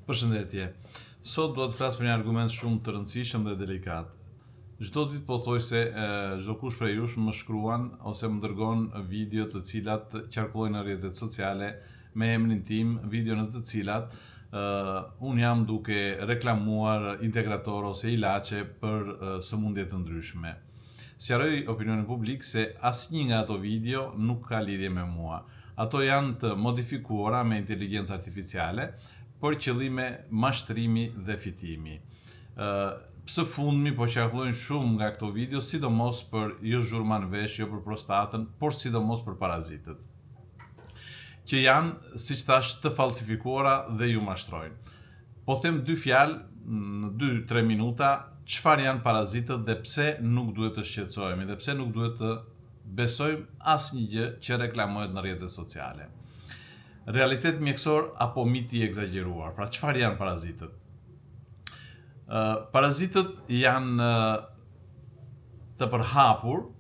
Përshëndetje. Sot dua të flas për një argument shumë të rëndësishëm dhe delikat. Çdo ditë pothuajse çdokush prej jush më shkruan ose më dërgon video të cilat qarkullojnë në rrjetet sociale me emrin tim, video në të cilat uh, unë jam duke reklamuar integrator ose ilaçe për uh, sëmundje të ndryshme. Sqaroj opinionin publik se asnjë nga ato video nuk ka lidhje me mua. Ato janë të modifikuara me inteligjencë artificiale për qëllime mashtrimi dhe fitimi. Ë së fundmi po qarkullojnë shumë nga këto video, sidomos për jo zhurma në vesh, jo për prostatën, por sidomos për parazitët që janë, siç thashë, të falsifikuara dhe ju mashtrojnë. Po them dy fjalë në 2-3 minuta çfarë janë parazitët dhe pse nuk duhet të shqetësohemi dhe pse nuk duhet të besojmë asnjë gjë që reklamohet në rrjetet sociale. Realitet mjekësor apo mit i ekzagjeruar? Pra çfarë janë parazitët? Parazitët janë të përhapur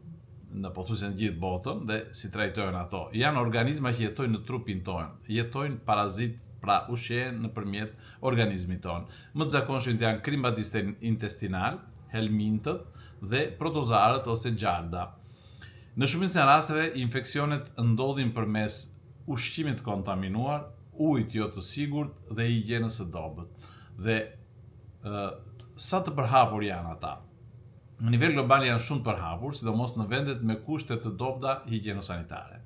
në pothuajse në gjithë botën dhe si trajtohen ato. Janë organizma që jetojnë në trupin tonë, jetojnë parazit, pra ushqehen nëpërmjet organizmit tonë. Më të zakonshmit janë krimbat intestinal, helmintët dhe protozoarët ose gjarda. Në shumicën e rasteve, infeksionet ndodhin përmes ushqimit të kontaminuar, ujit jo të sigurt dhe higjienës së dobët. Dhe ë sa të përhapur janë ata? Në nivel global janë shumë të përhapur, sidomos në vendet me kushte të dobëta higjieno-sanitare.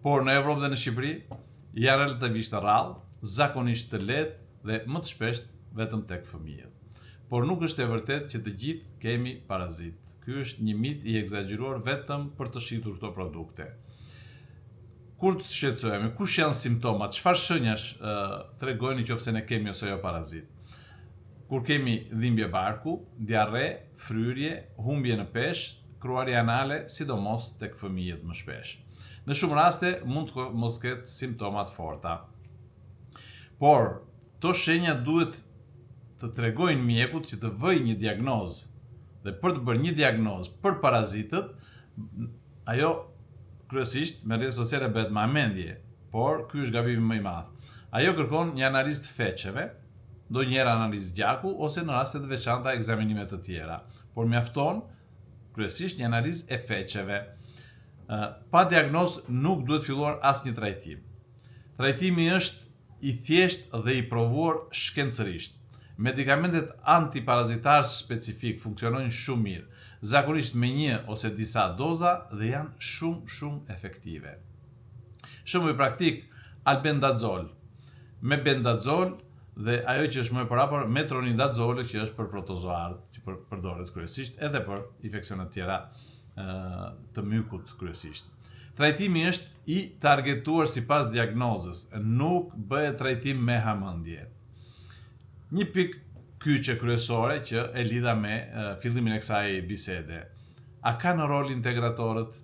Por në Evropë dhe në Shqipëri janë relativisht të rrallë, zakonisht të lehtë dhe më të shpesht vetëm tek fëmijët. Por nuk është e vërtetë që të gjithë kemi parazit. Ky është një mit i ekzagjeruar vetëm për të shitur këto produkte. Kur të shqetësohemi, kush janë simptomat, çfarë shenjash tregojnë në qoftë se ne kemi ose jo parazit? Kur kemi dhimbje barku, diarre, fryrje, humbje në peshë, kruarje anale, sidomos tek fëmijët më shpesh. Në shumë raste mund të mos ketë simptoma të forta. Por, këto shenja duhet të tregojnë mjekut që të vëjë një diagnozë. Dhe për të bërë një diagnozë për parazitët, Ajo kryesisht me rrjetet sociale bëhet me mendje, por ky është gabimi më i madh. Ajo kërkon një analizë të feçeve, ndonjëherë analizë gjaku ose në raste të veçanta ekzaminime të tjera, por mjafton kryesisht një analizë e feçeve. Pa diagnozë nuk duhet filluar asnjë trajtim. Trajtimi është i thjeshtë dhe i provuar shkencërisht. Medikamentet antiparazitarë specifikë funksionojnë shumë mirë, zakonisht me një ose disa doza dhe janë shumë shumë efektive. Shembuj praktik, albendazol, mebendazol dhe ajo që është më e përhapur metronidazole që është për protozoarët, që për, përdoret kryesisht edhe për infeksione të tjera të mykut kryesisht. Trajtimi është i targetuar sipas diagnozës, nuk bëhet trajtim me hamendje. Një pikë kyçe kryesore që e lidha me fillimin e kësaj bisede. A kanë rol integratorët?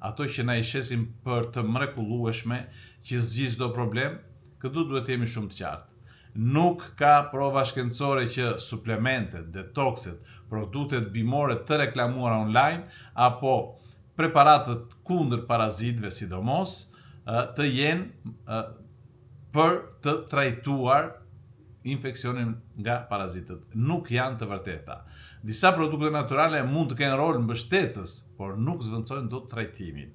Ato që na i shesin për të mrekullueshme, që zgjidh çdo problem? Këtu duhet të jemi shumë të qartë. Nuk ka prova shkencore që suplementet, detokset, produktet bimore të reklamuara online apo preparatet kundër parazitëve sidomos të jenë për të trajtuar infeksionin nga parazitët. Nuk janë të vërteta. Disa produkte natyrale mund të kenë rol mbështetës, por nuk zëvendësojnë dot trajtimin.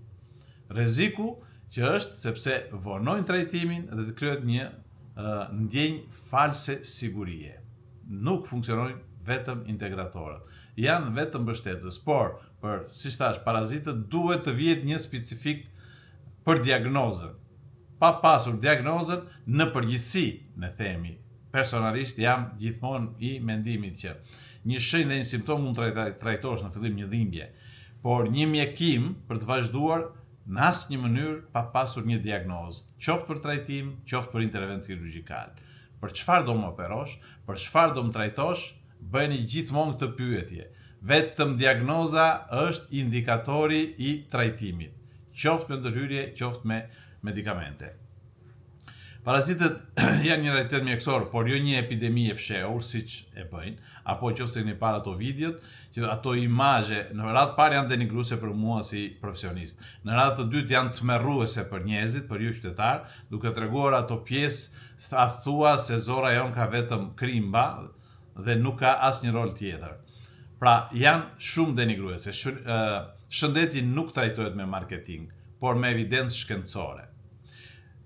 Rreziku që është sepse vonojnë trajtimin dhe të krijohet një ndjenjë false sigurie. Nuk funksionojnë vetëm integratorët. Janë vetëm mbështetës, por për, siç thashë, parazitët duhet të vihet një specifik për diagnozën. Pa pasur diagnozën, në përgjithësi, ne themi, personalisht jam gjithmonë i mendimit që një shenjë dhe një simptomë mund të trajtosh në fillim një dhimbje, por një mjekim për të vazhduar në asnjë mënyrë pa pasur një diagnozë, qoftë për trajtim, qoftë për intervent kirurgjikal. Për çfarë do më operosh, për çfarë do më trajtosh, Bëjeni gjithmonë këtë pyetje. Vetëm diagnoza është indikatori i trajtimit, qoftë me ndërhyrje, qoftë me medikamente. Parazitët janë një realitet mjekësor, por jo një epidemi e fshehur siç e bëjnë, apo qoftë se keni parë ato videot, që ato imazhe në radhë parë janë denigruese për mua si profesionist. Në radhë të dytë janë tmerruese për njerëzit, për ju qytetarë, duke treguar ato pjesë a thua se zorra jonë ka vetëm krimba dhe nuk ka asnjë rol tjetër. Pra, janë shumë denigruese. Shëndeti nuk trajtohet me marketing, por me evidencë shkencore.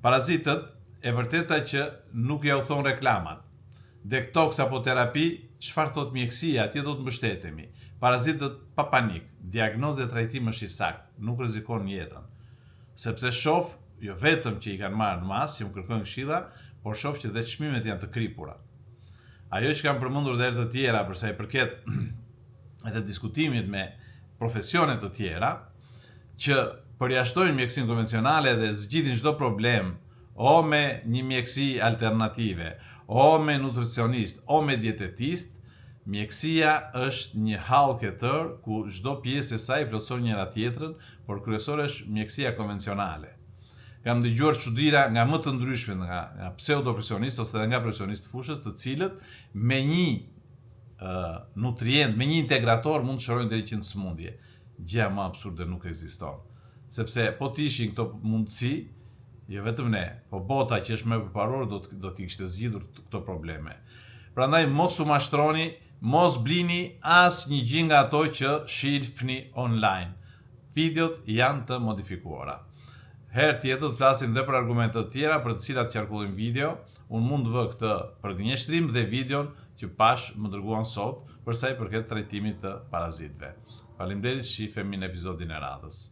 Parazitët, e vërteta që nuk ja u thonë reklamat. Detox apo terapi, çfarë thotë mjekësia, atje do të mbështetemi. Parazitët pa panik, diagnozë dhe trajtim është i saktë, nuk rrezikon jetën. Sepse shof, jo vetëm që i kanë marrë në masë, që më kërkojnë këshilla, por shof që dhe çmimet janë të kripura. Ajo që kam përmendur dhe herë të tjera për sa i përket edhe diskutimit me profesione të tjera, që përjashtojnë mjekësinë konvencionale dhe zgjidhin çdo problem o me një mjekësi alternative, o me nutricionist, o me dietetist, mjekësia është një hallkë e tërë ku çdo pjesë e saj plotëson njëra tjetrën, por kryesore është mjekësia konvencionale. Kam dëgjuar çudira nga më të ndryshmet, nga, nga pseudoprofesionistë ose edhe nga profesionistë të fushës, të cilët me një uh, nutrient, me një integrator mund të shërojnë deri 100 sëmundje. Gjëja më absurde nuk ekziston. Sepse po të ishin këto mundësi, jo vetëm ne, po bota që është më e përparuar do të do t'i kishte zgjidhur këto probleme. Prandaj mos u mashtroni, mos blini asnjë gjë nga ato që shihni online. Videot janë të modifikuara. Herë tjetër do të flasim dhe për argumente të tjera për të cilat qarkullojnë video. Unë mund të vë këtë përgënjeshtrim dhe videon që pashë më dërguan sot për sa i përket trajtimit të parazitëve. Faleminderit, shihemi në episodin e radhës.